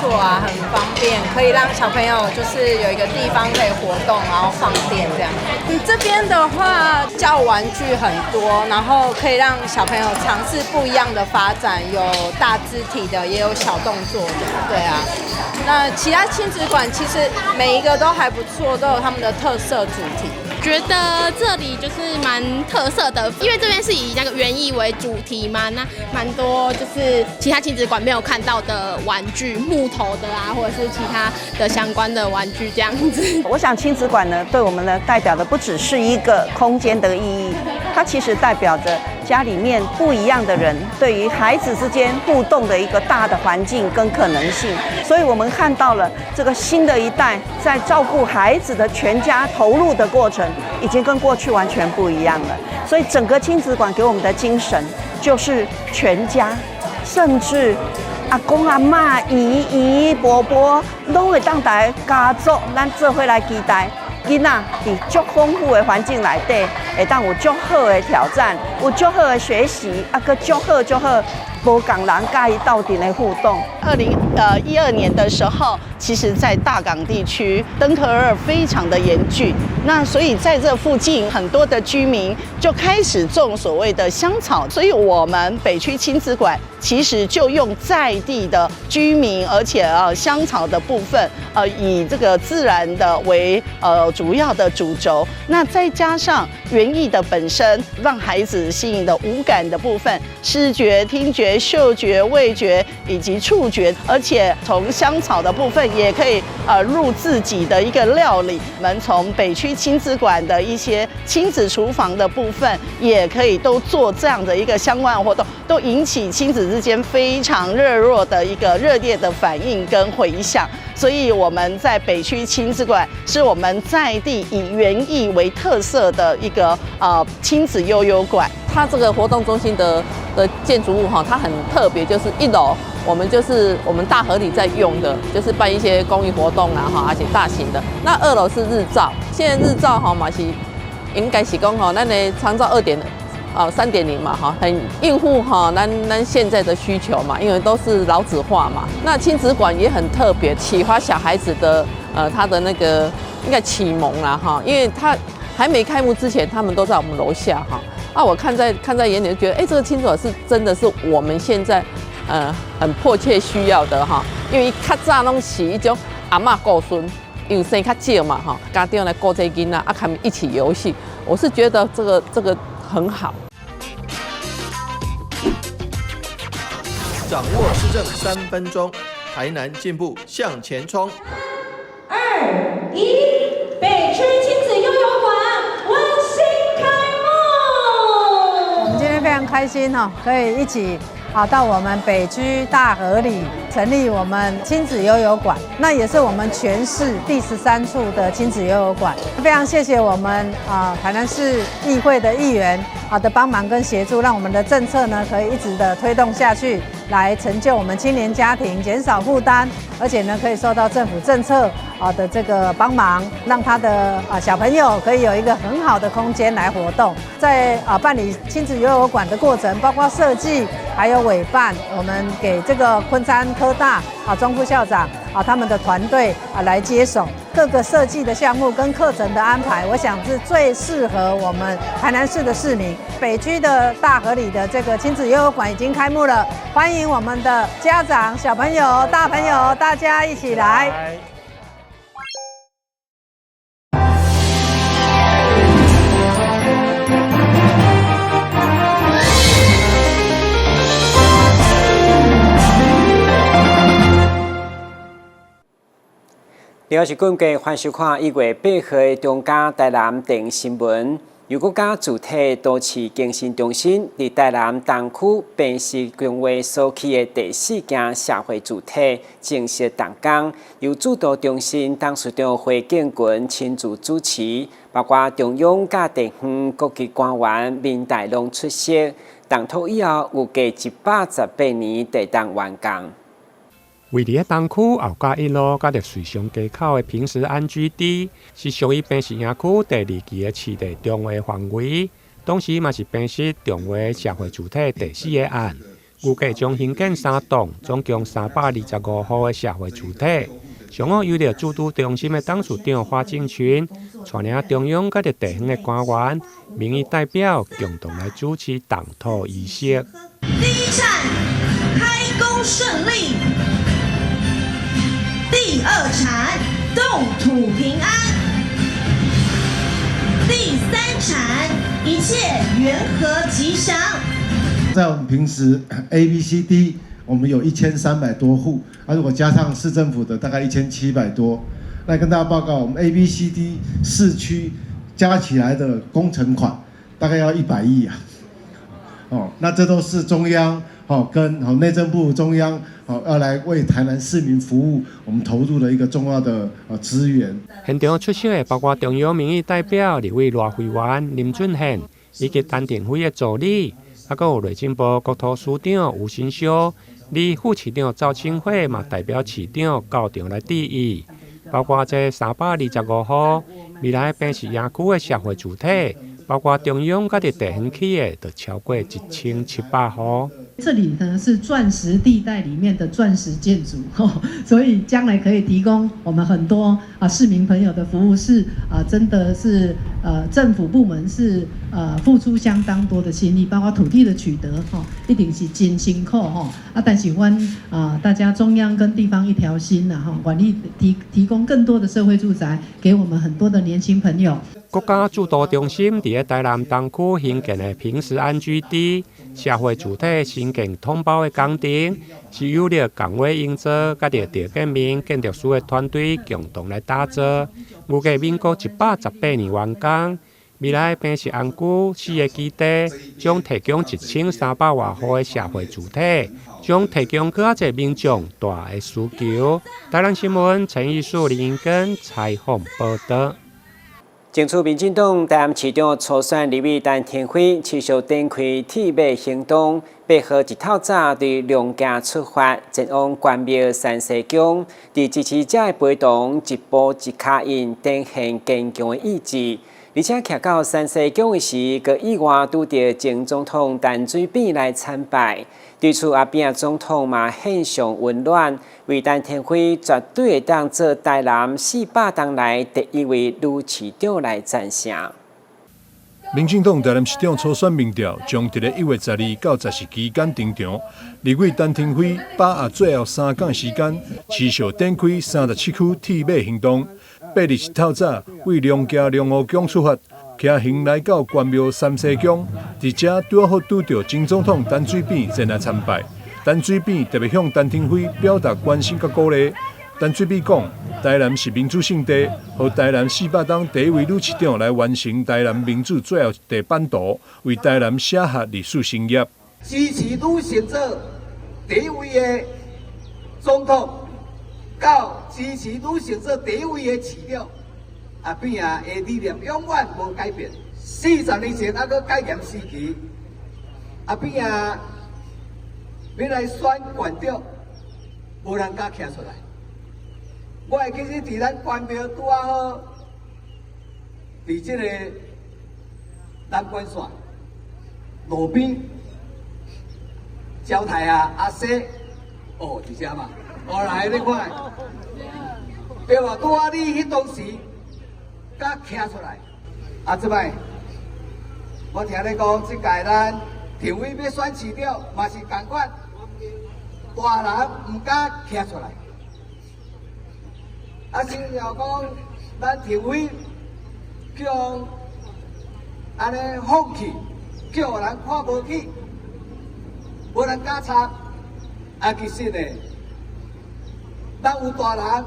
錯啊，很方便，可以讓小朋友就是有一個地方可以活動，然後放電這樣。嗯，這邊的話教玩具很多，然後可以讓小朋友嘗試不一樣的發展，有大肢體的，也有小動作的，對啊。那其他親子館其實每一個都還不錯，都有他們的特色主題。覺得這裡就是蠻特色的，因為這邊是以那個園藝為主題嘛，那蠻多就是其他親子館沒有看到的玩具，木頭的啊，或者是其他的相關的玩具這樣子。我想親子館呢，對我們呢代表的不只是一個空間的意義，它其實代表着家裡面不一樣的人對於孩子之間互動的一個大的環境跟可能性。所以我們看到了這個新的一代在照顧孩子的全家投入的過程，已經跟過去完全不一樣了。所以整個親子館給我們的精神就是全家，甚至阿公阿嬤、姨姨伯伯，攏會當來家族，咱做伙來期待囡仔佇足豐富的環境內底，會當有足好的挑戰，有足好的學習，啊，閣足好足好無仝人佮伊鬥陣的互動。2012年的時候，其實在大港地區登革熱非常的嚴峻，那所以在這附近很多的居民就開始種所謂的香草，所以我們北區親子館其實就用在地的居民，而且香草的部分，以這個自然的為主要的主軸，那再加上園藝的本身，讓孩子吸引的五感的部分，視覺、聽覺、嗅覺、味覺以及觸覺，而且從香草的部分也可以入自己的一個料理。我們從北區親子館的一些親子廚房的部分，也可以都做這樣的一個相關活動，都引起親子之間非常熱絡的一個熱烈的反應跟回響。所以我們在北區親子館是我們在地以園藝為特色的一個親子悠遊館。它這個活動中心的建築物哈，它很特別，就是一樓我們就是我們大和里在用的，就是辦一些公益活動啊哈，而且大型的。那二樓是日照，現在日照哈嘛是應該是講吼，咱的長照2.、3.0嘛哈，很應付哈咱現在的需求嘛，因為都是老子化嘛。那親子館也很特別，啟發小孩子的他的那個應該啟蒙啦哈，因為他還沒開幕之前，他們都在我們樓下哈。啊，我看在眼裡，就覺得，哎，這個親子館是真的是我們現在，很迫切需要的哈。因為較早攏是一種阿嬤顧孫，因為生較少嘛哈，家長來顧這囡仔，啊，他們一起遊戲，我是覺得這個很好。掌握市政3分鐘，台南進步向前衝。 2、1，北區親子悠遊館溫馨開幕。我們今天非常開心哈，可以一起啊到我們北區大和里成立我們親子悠遊館，那也是我們全市第13處的親子悠遊館。非常謝謝我們啊台南市議會的議員啊的幫忙跟協助，讓我們的政策呢可以一直的推動下去，來成就我們青年家庭，減少負擔，而且呢可以受到政府政策啊的這個幫忙，讓他的啊小朋友可以有一個很好的空間來活動。在啊辦理親子悠遊館的過程，包括設計還有委辦，我們給這個昆山科大啊莊副校長啊他們的團隊啊來接手各個設計的項目跟課程的安排，我想是最適合我們台南市的市民。北區的大和里的這個親子悠遊館已經開幕了，歡迎我們的家長、小朋友、大朋友，大家一起來。另外是今日歡迎收看1月8號的中嘉台南電新聞。由國家主體都市更新中心佇台南東區坪石重劃所起的第四間社會住宅正式動工，由住都中心董事長何建群親自主持，包括中央佮地方各級官員、民代攏出席。動土以後，預計118年會當完工。位佇咧東區後甲一路佮綠水上街口的坪石安居地，是屬於坪石營區第二期的市地重劃範圍，同時嘛是坪石重劃社會住宅第四個案。預計將興建三棟，總共325戶的社會住宅。上午由著住都中心的董事長華正群，帶領中央佮著地方的官員、民意代表共同來主持動土儀式。第一站開工順利，第二鏟動土平安，第三鏟一切圓和吉祥。在我們平時 A、B、C、D，我們有1300多戶，啊，如果加上市政府的大概1700多，那跟大家報告，我們 A、B、C、D 四區加起來的工程款大概要100億啊。哦，那這都是中央哦跟哦內政部中央哦要來為台南市民服務，我們投入的一個重要的資源。現場出席的包括中央民意代表立委賴慧媛、林俊憲以及陳亭妃的助理，啊，閣有內政部國土司長吳欣修、李副市長趙清慧嘛代表市長到場來致意。包括這325戶未來坪石營區的社會住宅，包括中央佮地方起的，就超過1700戶。這裡呢是鑽石地帶裡面的鑽石建築，所以將來可以提供我們很多啊市民朋友的服務，是啊真的是政府部門是付出相當多的心力，包括土地的取得，一定是真辛苦啊，但是阮啊大家中央跟地方一條心呐，願意提供更多的社會住宅給我們很多的年輕朋友。國家住都中心佇咧台南東區興建的坪石安居地社會住宅新建統包的工程，是由著港威營造佮著鄭建明建築師的團隊共同來打造。預計民國118年完工。未來坪石安居四个基地將提供1300外戶的社會住宅，將提供閣較濟民眾大的需求。台南新聞陳義樹、林英根採訪報導。爭取民進黨台南市長初選立委陳亭妃持續展開鐵馬行動，8號一透早對龍行出發，前往關廟三世宮，佇支持者的陪同，一步一跤印，展現堅強的意志。而且徛到三世宮的時，閣意外拄著前總統陳水扁來參拜。對此，阿扁總統嘛獻上溫暖，為陳亭妃絕對會當做台南400冬來第一位女市長來贊成。民進黨台南市長初選民調將佇咧1月12到14期間登場。立委陳亭妃把握最後3工時間，持續展開37區鐵馬行動。8日一透早，為龍行龍湖宮出發，騎行來到關廟三世宮，佇遮拄好拄著前總統陳水扁前來參拜。陳水扁特別向陳亭妃表達關心佮鼓勵。陳水扁講，台南是民主聖地，予台南400冬第一位女市長來完成台南民主最後一塊版圖，為台南寫下歷史新頁。支持女性做第一位的總統，到支持女性做第一位的市長，阿扁仔的理念永遠無改變。40年前猶閣戒嚴時期，阿扁仔欲來選縣長，無人敢徛出來。我會記得佇咱關廟拄仔好，佇這個南關線路邊，招待啊阿西，哦，佇遮嘛，哦來你看，對無？拄仔你彼當時敢徛出來，啊，這擺我聽你講，這屆咱亭妃欲選市長，嘛是仝款，大人毋敢徛出來。啊，先要講，咱亭妃叫按呢放棄，叫人看無起，無人敢插。啊，其實呢，咱有大人，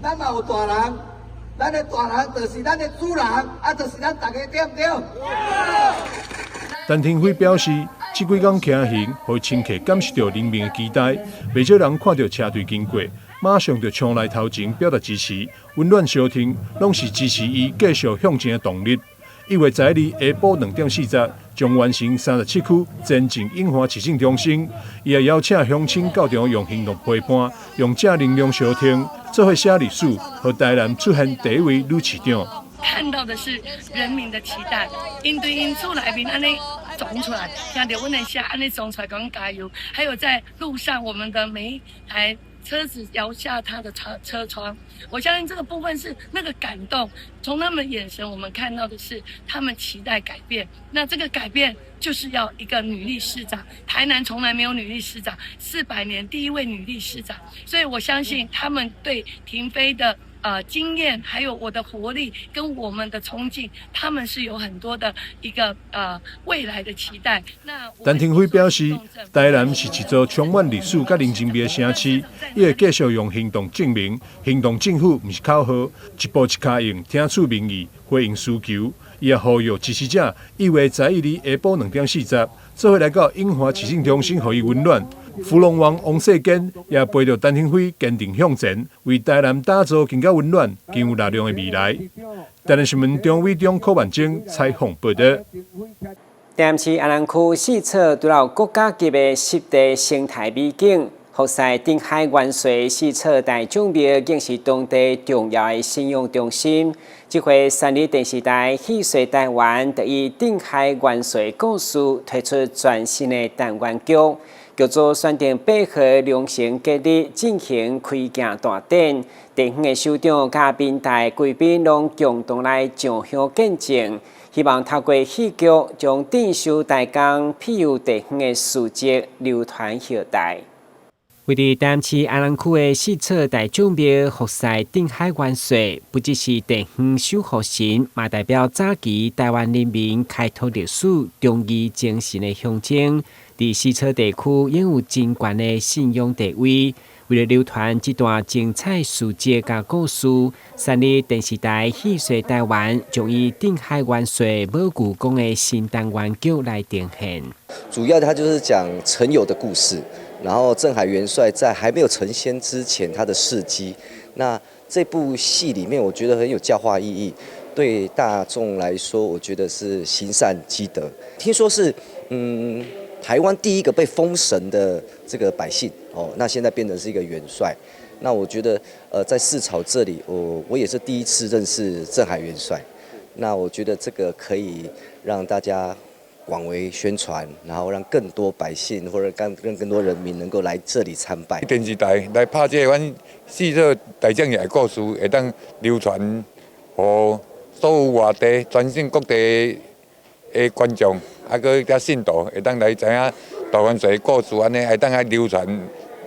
咱嘛有大人，咱的大人就是咱的主人，啊，就是咱大家，對毋對？陳亭妃表示，這幾工騎行，予深刻感受著人民的期待。袂少人看著車隊經過，馬上就衝來頭前表達支持，溫暖相挺，攏是支持伊繼續向前的動力。1月12下晡2點40，將完成37區前進永華市政中心。伊也邀請鄉親到場用行動陪伴，用正能量相挺，做伙寫歷史，予台南出現第一位女市長。看到的是人民的期待，𪜶對𪜶厝內面按呢衝出來，聽著阮的聲，按呢衝出來，講加油。還有在路上，我們的每一台車子搖下他的車窗，我相信這個部分是那個感動，從他們眼神，我們看到的是他們期待改變。那這個改變就是要一個女力市長，台南從來沒有女力市長，400年第一位女力市長，所以我相信他們對亭妃的經驗，還有我的活力跟我們的衝勁，他們是有很多的一個未來的期待。那陳亭妃表示，台南是一座充滿歷史佮人情味的城市，伊會繼續用行動證明，行動政府毋是口號，一步一跤印，聽取民意，回應需求。伊也呼籲支持者，1月11日下晡2點40，做伙來到永華市政中心，予伊溫暖。福隆王王世堅也陪著陳亭妃堅定向前，為台南打造更加溫暖、更有力量的未來。台南新聞張偉忠、柯萬晶採訪報導。台南市安南區四草除了國家級的濕地生態美景，福賽鎮海元帥四草大將廟更是當地重要的信仰中心。這回三立電視台戲說台灣，就以鎮海元帥故事推出全新的單元劇。劇組選定8號良辰吉日進行開鏡大典，地方的首長佮民代貴賓攏共同來上香見證，希望透過戲劇將鎮守大江庇佑地方的事蹟流傳後代。位佇台南市安南區的四草大將廟福賽鎮海元帥，不只是地方守護神，嘛代表早期台灣人民開拓歷史、忠義精神的象徵。佇四草地區擁有真懸的信仰地位。為了流傳這段精彩事蹟佮故事，三立電視台戲說台灣將以鎮海元帥無懼公的新單元劇來呈現。主要它就是講陳友的故事，然後鎮海元帥在還沒有成仙之前他的事蹟。那這部戲裡面，我覺得很有教化意義，對大眾來說，我覺得是行善積德。聽說是台灣第一個被封神的這個百姓哦，那現在變成是一個元帥。那我覺得，在四草這裡，我也是第一次認識鎮海元帥。那我覺得這個可以讓大家廣為宣傳，然後讓更多百姓或者更多人民能夠來這裡參拜。電視台來拍這個阮四草大將的故事，會當流傳予所有外地、全省各地的觀眾。啊，閣遮信徒會當來知影大元帥故事，按呢會當來流傳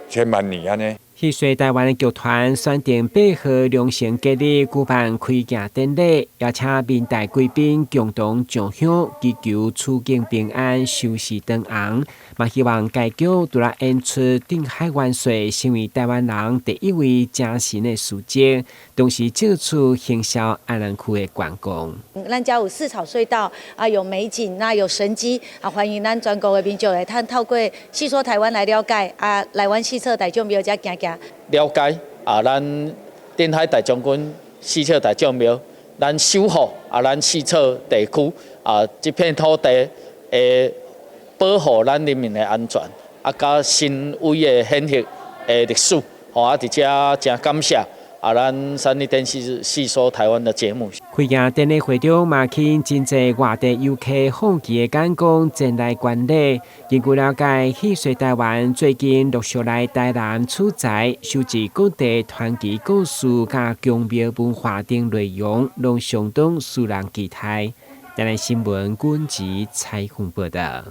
千萬年按呢。戲說台灣的劇團選定8號良辰吉日舉辦開鏡典禮，邀請民代貴賓共同上香，祈求出境平安、收視長紅。嘛希望該劇除了演出鎮海元帥成為台灣人第一位成神的事蹟，同時借此行銷安南區的觀光。咱遮有四草隧道啊，有美景，那有神蹟啊，歡迎咱全國的民眾來通透過戲說台灣來了解啊，來阮四草大將廟遮行行。了解啊，咱鎮海大將軍四草大將廟，咱守護啊，咱四草地區啊，這片土地會保護咱人民的安全，啊，佮神威的顯赫的歷史，吼啊，佇遮誠感謝啊，咱三立電視戲說台灣的節目。開鏡典禮會中，嘛吸引真濟外地遊客好奇的眼光前來觀禮。根據了解，戲說台灣最近陸續來台南取材，收集各地傳奇故事、佮宮廟文化等內容，攏相當使人期待。台南新聞軍籍採訪報導。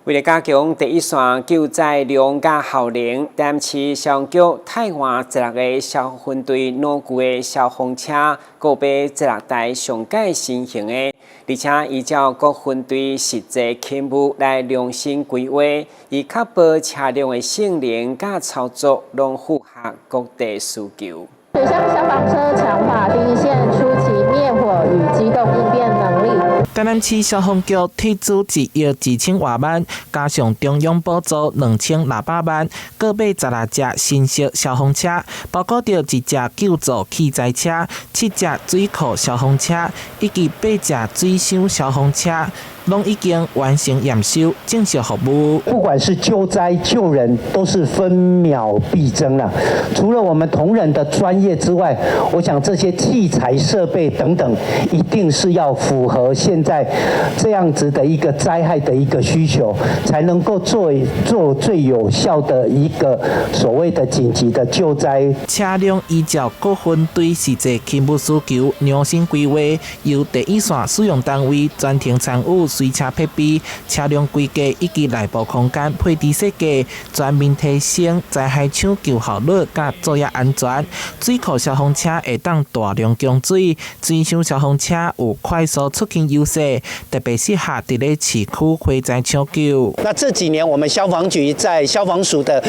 為了加強第一線救災量佮效能，台南市消防局汰換16個消防分隊老舊的消防車，購買16台上蓋新型的，而且依照各分隊實際勤務來量身規劃，以確保車輛的性能佮操作攏符合各地需求。水箱消防車強化第一線初期滅火與機動應變能力。台南市消防局提資1億2000外萬，加上中央補助2600萬，購買16隻新式消防車，包括著一隻救助器材車、七隻水庫消防車以及八隻水箱消防車。攏已經完成驗收，正式服務。不管是救災救人，都是分秒必爭啦。除了我們同仁的專業之外，我想這些器材設備等等，一定是要符合現在這樣子的一個災害的一個需求，才能夠做最有效的一個所謂的緊急的救災。車輛依照各分隊實際勤務需求量身規劃，由第一線使用單位全程參與隨車配備、車輛規格以及內部空間配置設計，全面提升災害搶救效率佮作業安全。水庫消防車會當大量供水，水箱消防車有快速出勤優勢，特別適合佇咧市區火災搶救。那這幾年，我們消防局在消防署的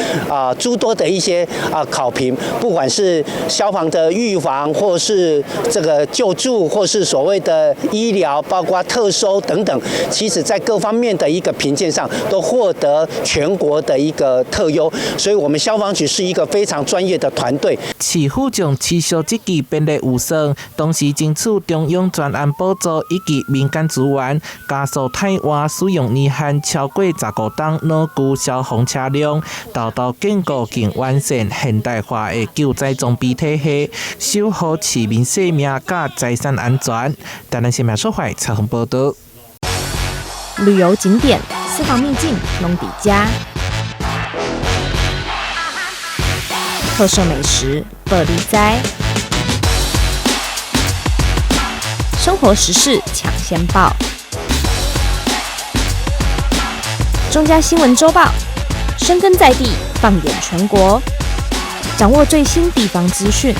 諸多的一些考評，不管是消防的預防，或是這個救助，或是所謂的醫療，包括特搜等等，其實在各方面的一個評鑑上，都獲得全國的一個特優。所以，我們消防局是一個非常專業的團隊。市府將持續積極編列預算，同時爭取中央專案補助以及民間資源，加速汰換使用年限超過15冬老舊消防車輛，沓沓建構更完善現代化的救災裝備體系，守護市民生命佮財產安全。台南新聞所採訪報道。旅遊景點、私房秘境攏佇遮，特色美食報你知，生活時事搶先報，中嘉新聞週報，深耕在地，放眼全國，掌握最新地方資訊。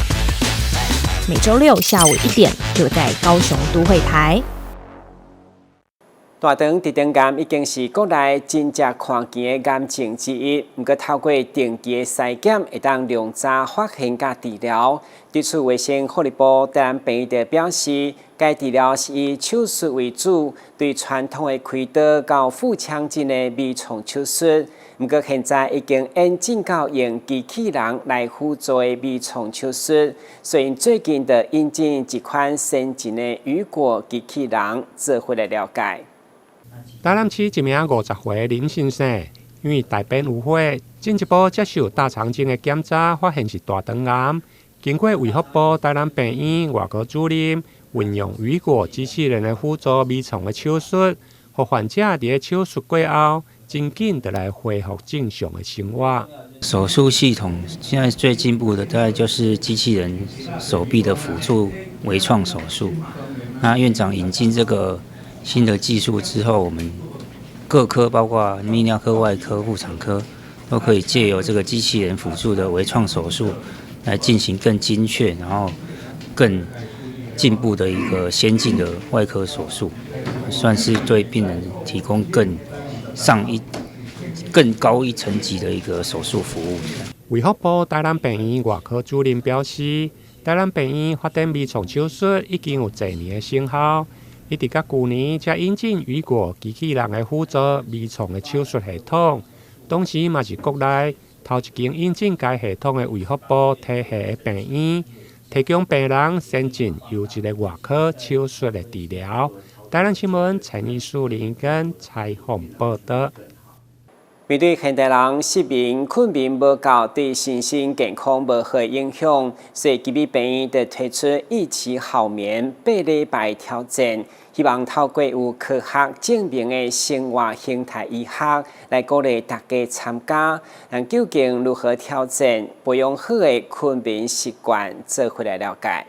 每週六下午1點，就在高雄都會台。大腸直腸癌已經是國內真正看見的癌症之一，毋過透過定期的篩檢，會當量早發現佮治療。對此，衛生福利部台南病院就表示，該治療是以手術為主，對傳統的開刀到腹腔鏡的微創手術。毋過現在已經演進到用機器人來輔助的微創手術，所以最近就引進一款先進的雨果機器人，做伙來了解。台南市一名50歲林先生，因為大便有血，進一步接受大腸鏡的檢查，發現是大腸癌。經過衛福部台南病院外科主任運用雨果機器人的輔助微創的手術，予患者佇咧手術過後，真緊就來恢復正常的生活。手術系統現在最進步的，大概就是機器人手臂的輔助微創手術。那院長引進這個新的技術之後，我們各科包括泌尿科、外科、婦產科，都可以借由這個機器人輔助的微創手術，來進行更精確、然後更進步的一個先進的外科手術，算是對病人提供更高一層級的一個手術服務。衛福部台南病院外科主任表示，台南病院發展微創手術已經有濟年的成效。一直到舊年才引進雨果機器人的輔助微創的手術系統，當時嘛是國內頭一間引進該系統的衛福部體系的病院，提供病人先進優質的外科手術的治療。台南新聞陳義樹林跟採訪報道。面對現代人失眠、睏眠無夠，對身心健康無好影響，所以奇美病院就推出一起好眠8禮拜挑戰，希望透過有科學證明的生活形態醫學來鼓勵大家參加。但究竟如何挑戰，培養好的睏眠習慣，做伙來了解。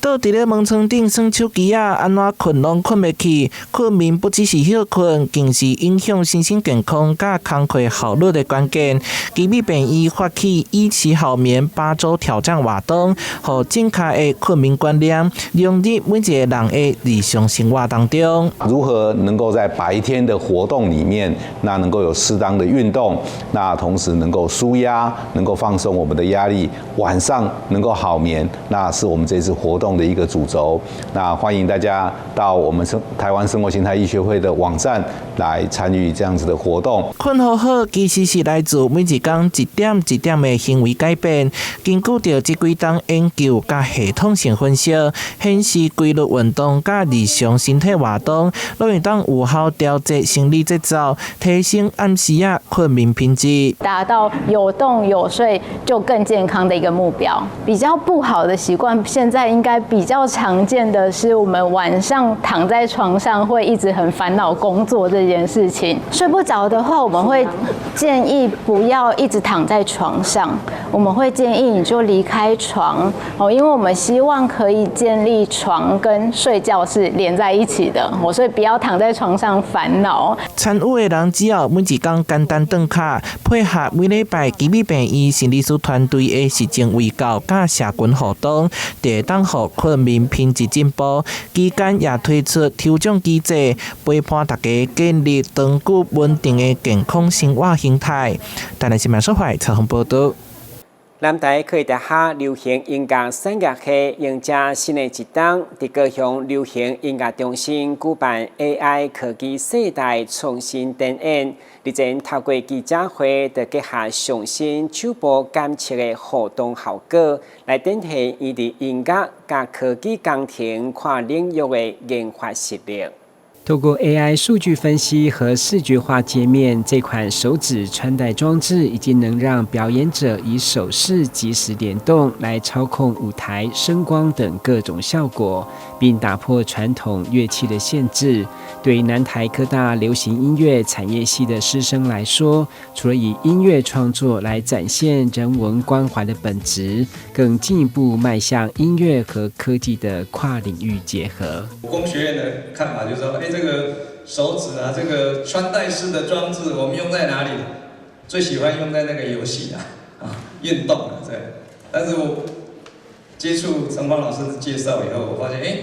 倒佇咧門窗頂耍手機仔，按怎睏攏睏袂去。睏眠不只是歇睏，更是影響身心健康佮工課效率的關鍵。奇美病院發起一起好眠8週挑戰活動，予正確的睏眠觀念融入每一個人的日常生活當中。如何能夠在白天的活動裡面，那能夠有適當的運動，那同時能夠舒壓，能夠放鬆我們的壓力，晚上能夠好眠，那是我們這次活動動的一個主軸。那歡迎大家到我們生台灣生活形態醫學會的網站來參與這樣子的活動。睏予好其實是來自每一工一點一點的行為改變。根據著這幾冬研究佮系統性分析，顯示規律運動佮日常身體活動，攏會當有效調節生理節奏，提升暗時仔睏眠品質，達到有動有睡就更健康的一個目標。比較不好的習慣，現在應該比較常見的是，我們晚上躺在床上會一直很煩惱工作這件事情。睡不着的話，我們會建議不要一直躺在床上，我們會建議你就離開床哦，因為我們希望可以建立床跟睡覺是連在一起的，所以不要躺在床上煩惱。參與的人只要每一工簡單頓跤，配合每禮拜旗美病院心理師團隊的實證衛教佮社群互動，就會當予睏眠品質進步。期間也推出抽獎機制，陪伴大家建立長久穩定的健康生活形態。台南新聞所採訪報導。南台科技大學流行音樂產業系迎接新的一冬，佇高雄流行音樂中心舉辦 AI 科技世代創新展演。日前透過記者會，就結合上新手部感測的互動效果，來展現伊佇音樂佮科技工程跨領域的研發實力。透過 AI 數據分析和視覺化界面，這款手指穿戴裝置已經能讓表演者以手勢即時聯動來操控舞台、聲光等各種效果，並打破傳統樂器的限制。對南台科大流行音樂產業系的師生來說，除了以音樂創作來展現人文關懷的本質，更進一步邁向音樂和科技的跨領域結合。工學院的看法就是說，哎，這個手指啊，這個穿戴式的裝置，我們用在哪裡？最喜歡用在那個遊戲啊，啊，運動啊，對。但是我接觸陳芳老師的介紹以後，我發現，哎，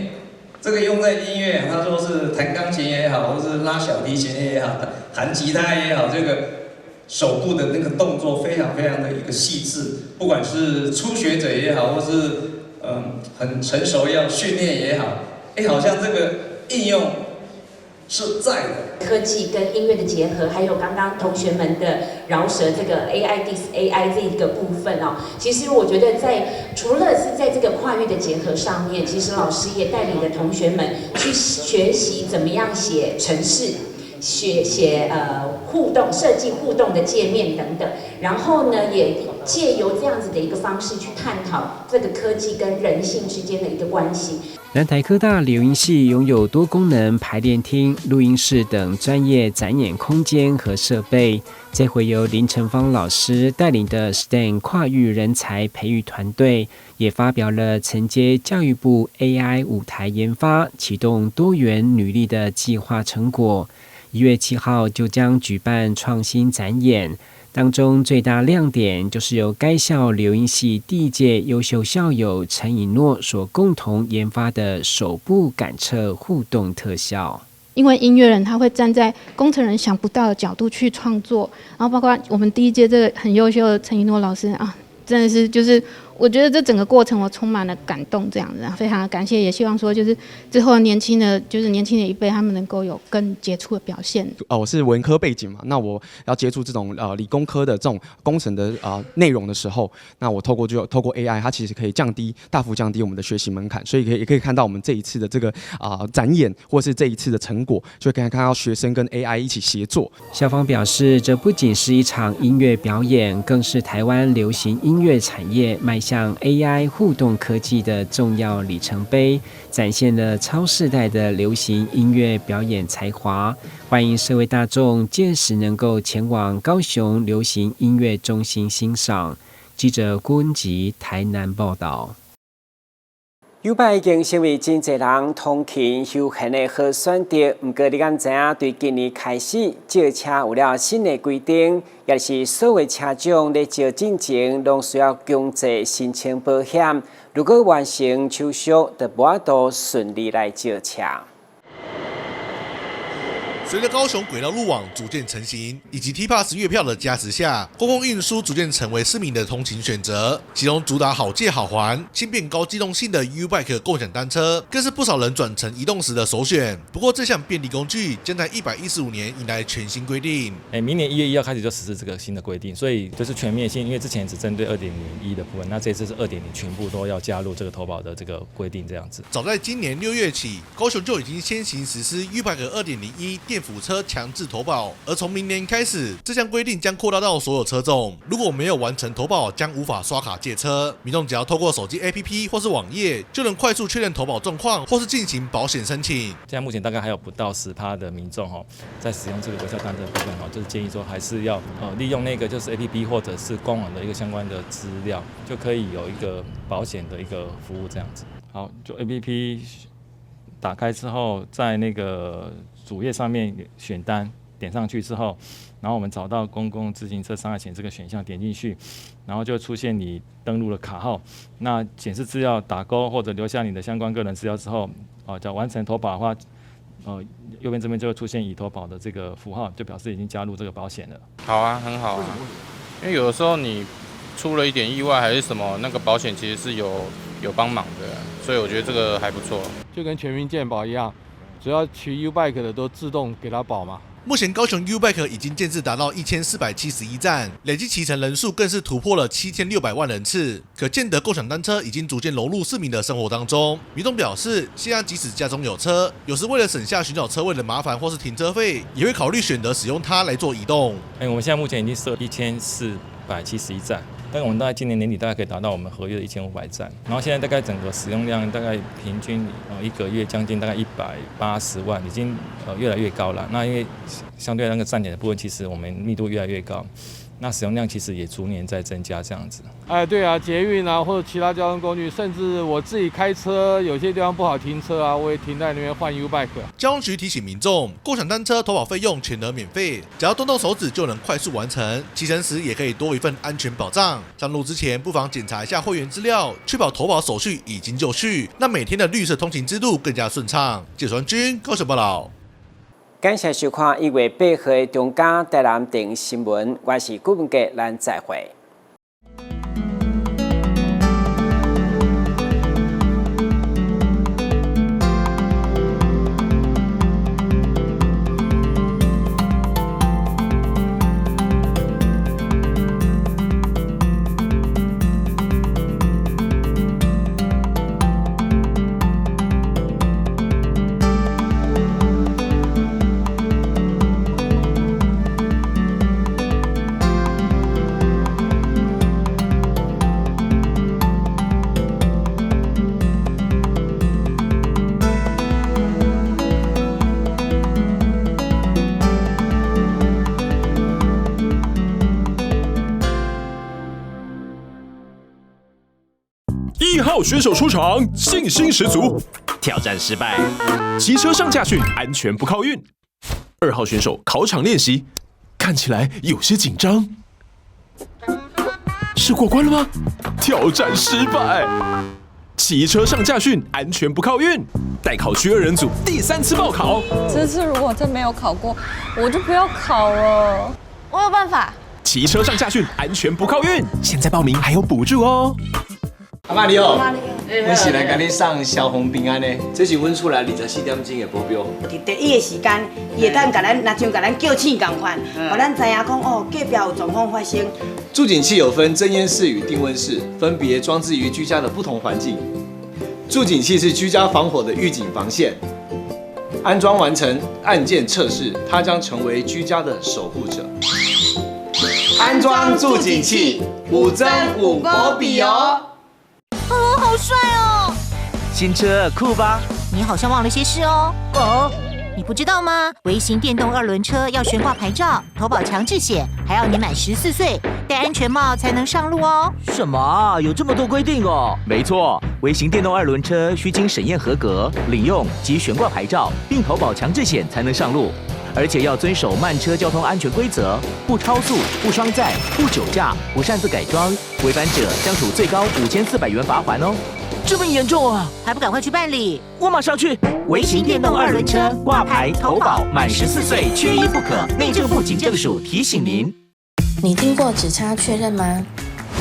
這個用在音樂，他說是彈鋼琴也好，或是拉小提琴也好，彈吉他也好，這個手部的那個動作非常非常的一個細緻，不管是初學者也好，或是很成熟要訓練也好，哎，好像這個應用是在的。科技跟音樂的結合，還有剛剛同學們的饒舌這個 AI diss AI 這個部分哦，其實我覺得在除了是在這個跨域的結合上面，其實老師也帶領着同學們去學習怎麼樣寫程式，學寫互動設計互動的界面等等，然後呢，也借由這樣子的一個方式去探討這個科技跟人性之間的一個關係。南台科大流音系擁有多功能排練廳、錄音室等專業展演空間和設備。這回由林成芳老師帶領的 STEM 跨域人才培育團隊，也發表了承接教育部 AI 舞台研發、啟動多元女力的計劃成果。1月7號就將舉辦創新展演。當中最大亮點就是由該校流音系第一屆優秀校友陳以諾所共同研發的手部感測互動特效。因為音樂人他會站在工程人想不到的角度去創作，然後包括我們第一屆這個很優秀的陳以諾老師啊，真的是就是我覺得這整個過程我充滿了感動，這樣子非常的感謝，也希望說就是之後年輕的就是年輕的一輩他們能夠有更傑出的表現。哦，我是文科背景嘛，那我要接觸這種理工科的這種工程的內容的時候，那我透過 AI，它其實可以大幅降低我們的學習門檻，所以也可以看到我們這一次的這個展演，或是這一次的成果，就可以看到學生跟 AI 一起協作。校方表示，這不僅是一場音樂表演，更是台灣流行音樂產業邁向 AI 互動科技的重要里程碑，展現了超世代的流行音樂表演才華。歡迎社會大眾屆時能夠前往高雄流行音樂中心欣賞。記者郭文吉台南報道。YouBike 已經成為真濟人通勤休閒的好選擇。毋過，你敢知影？對今年開始，借車有了新的規定，也就是所有車種咧借進前，攏需要強制申請保險。如果完成手續，就無法度順利來借車。隨著高雄軌道路網逐漸成型，以及 T Pass 月票的加持下，公共運輸逐漸成為市民的通勤選擇。其中主打好借好還、輕便高機動性的 YouBike 共享單車，更是不少人轉乘移動時的首選。不過，這項便利工具將在115年迎來全新規定。明年1月1號開始就實施這個新的規定，所以就是全面性，因為之前只針對2.01的部分，那這次是2.0全部都要加入這個投保的這個規定，這樣子。早在今年6月起，高雄就已經先行實施 YouBike 2.01電輔車強制投保，而從明年開始，這項規定將擴大到所有車種。如果沒有完成投保，將無法刷卡借車。民眾只要透過手機 APP 或是網頁，就能快速確認投保狀況，或是進行保險申請。現在目前大概還有不到10%的民眾在使用這個微笑單車部分就是建議說還是要利用那個就是 APP 或者是官網的一個相關的資料，就可以有一個保險的一個服務這樣子。好，就 APP 打開之後，在那個主頁上面選單點上去之後，然後我們找到公共自行車傷害險這個選項，點進去，然後就出現你登錄的卡號，那顯示資料打勾或者留下你的相關個人資料之後，叫完成投保的話，右邊這邊就會出現已投保的這個符號，就表示已經加入這個保險了。好啊，很好啊，因為有的時候你出了一點意外還是什麼，那個保險其實是有幫忙的，所以我覺得這個還不錯。就跟全民健保一樣，只要騎 YouBike 的都自動給他保嘛。目前高雄 YouBike 已經建置達到1471站，累計騎乘人數更是突破了7600萬人次，可見得共享單車已經逐漸融入市民的生活當中。民眾表示，現在即使家中有車，有時為了省下尋找車位的麻煩或是停車費，也會考慮選擇使用它來做移動。我們現在目前已經設1471站。但我們大概今年年底大概可以達到我們合約的1500站，然後現在大概整個使用量大概平均一個月將近大概180萬，已經越來越高了。那因為相對那個站點的部分，其實我們密度越來越高，那使用量其實也逐年在增加這樣子。哎，對啊，捷運啊或者其他交通工具，甚至我自己開車，有些地方不好停車啊，我也停在那邊換 YouBike。交通局提醒民眾，共享單車投保費用全額免費，只要動動手指就能快速完成。騎乘時也可以多一份安全保障。上路之前不妨檢查一下會員資料，確保投保手續已經就緒，那每天的綠色通勤之路更加順暢。記者軍高雄報道。感謝收看1月8號的中嘉台南電新聞，我是顧文傑，咱再會。1號選手出場，信心十足，挑戰失敗，騎車上駕訓，安全不靠運。2號選手考場練習，看起來有些緊張，是過關了嗎？挑戰失敗，騎車上駕訓，安全不靠運。待考區2人組第3次報考，這次如果真沒有考過，我就不要考了。我有辦法。騎車上駕訓，安全不靠運，現在報名還有補助哦。阿媽你好，阮是來共你送消防平安的，這是阮厝內24點鐘的保鏢。佇第一个時間，伊會當共咱，若像共咱叫醒仝款，予咱知影講哦，隔壁有狀況發生。住警器有分偵煙室與定溫室，分別裝置於居家的不同環境。住警器是居家防火的預警防線，安裝完成按鍵測試，它將成為居家的守護者。安裝住警器，5增5保比哦。哦，好帥哦！新車酷吧？你好像忘了些事哦。哦，你不知道嗎？微型電動二輪車要懸掛牌照、投保強制險，還要年滿14歲、戴安全帽才能上路哦。什麼？有這麼多規定哦？沒錯，微型電動二輪車需經審驗合格、領用及懸掛牌照，並投保強制險才能上路，而且要遵守慢車交通安全規則，不超速、不雙載、不酒駕、不擅自改裝，違反者將處最高5400元罰鍰哦。這麼嚴重啊！還不趕快去辦理？我馬上去。微型電動二輪車掛牌投保，滿14歲缺一不可。內政部警政署提醒您。你聽過指差確認嗎？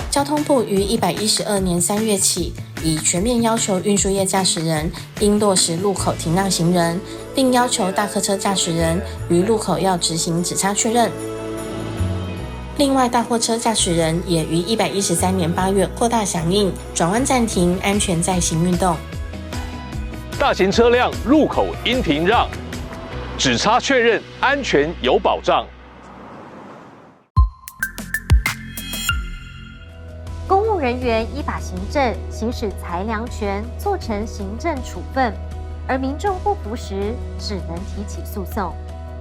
交通部於112年3月起，已全面要求運輸業駕駛人應落實路口停讓行人，並要求大客車駕駛人於路口要執行指差確認。另外，大貨車駕駛人也於113年8月擴大響應轉彎暫停、安全載行運動。大型車輛路口應停讓，指差確認安全有保障。公務人員依法行政，行使裁量權，做成行政處分，而民眾不服時，只能提起訴訟。